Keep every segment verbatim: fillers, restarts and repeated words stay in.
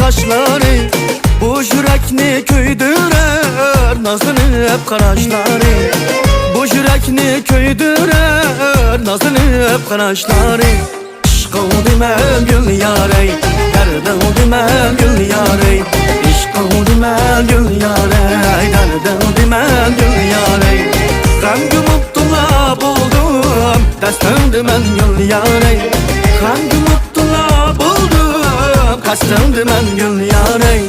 قاشلىرى، بۇ يۈرەكنى كۆيدۈرەر نازلىنىپ قاراشلىرى، بۇ يۈرەكنى كۆيدۈرەر نازلىنىپ قاراشلىرى. ئىشقىڭ دېمە گۈل يارەي، دەردىڭ دېمە گۈل يارەي. ئىشقىڭ دېمە گۈل يارەي، دەردىڭ دېمە گۈل يارەي. غەمگە مۇپتىلا بولدۇم، دەستىڭدە مەن گۈل يارەي. غەمگە مۇپتىلا بولدۇم، قەستىڭدە مەن گۈل يارەي.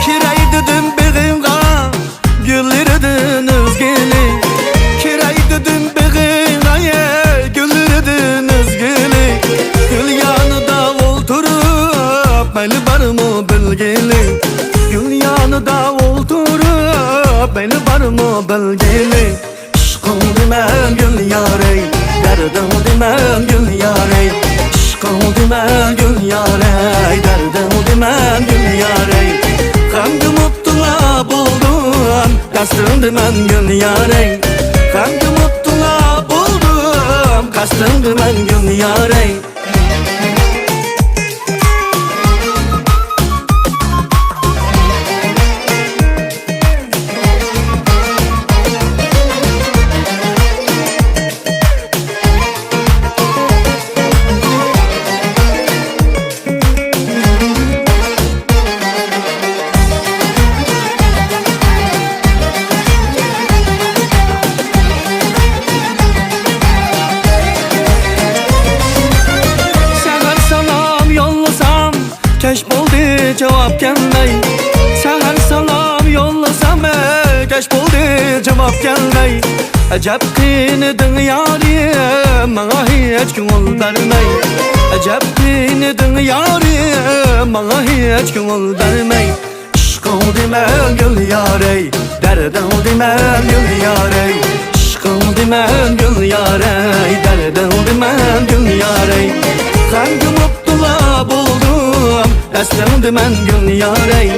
كىرەي دېدىم بېغىڭغا، گۈللىرىدىن ئۆزگىلى، كىرەي دېدىم بېغىڭغا، گۈللىرىدىن ئۆزگىلى. گۈل يانىدا ئولتۇرۇپ، مەيلى بارمۇ بىلگىلى. گۈل يانىدا ئولتۇرۇپ، مەيلى بارمۇ بىلگىلى. ئىشقىڭ دېمە گۈل يارەي، دەردىڭ دېمە گۈل يارەي. ئىشقىڭ دېمە گۈل يارەي، دەردىڭ دېمە گۈل يارەي. غەمگە مۇپتىلا بولدۇم، قەستىڭدە مەن گۈل يارەي. غەمگە مۇپتىلا بولدۇم، قەستىڭدە مەن گۈل يارەي. سەھەر سالام يوللىسام، كەچ بولدى جاۋاب كەلمەي. سەھەر سالام يوللىسام، كەچ بولدى جاۋاب كەلمەي. ئەجەب قىينىدىڭ يارىم، ماڭا ھېچ كۆڭۈل بەرمەي. ئەجەب قىينىدىڭ يارىم، ماڭا ھېچ كۆڭۈل بەرمەي. ئىشقىڭ دېمە گۈل يارەي، دەردىڭ دېمە گۈل يارەي. ئىشقىڭ دېمە گۈل يارەي، دەردىڭ دېمە گۈل يارەي. غەمگە مۇپتىلا بولدۇم، قەستىڭدە مەن گۈل يارەي.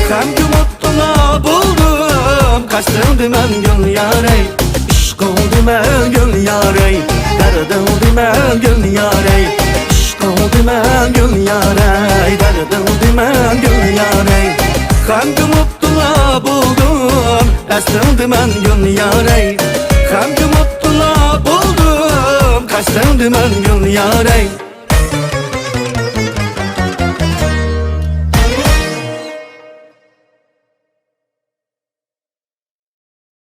غەمگە مۇپتىلا بولدۇم، قەستىڭدە مەن گۈل يارەي. ئىشقىڭ دېمە گۈل يارەي، دەردىڭ دېمە گۈل يارەي. ئىشقىڭ دېمە گۈل يارەي، دەردىڭ دېمە گۈل يارەي. غەمگە مۇپتىلا بولدۇم، قەستىڭدە مەن گۈل يارەي. غەمگە مۇپتىلا بولدۇم، قەستىڭدە مەن گۈل يارەي.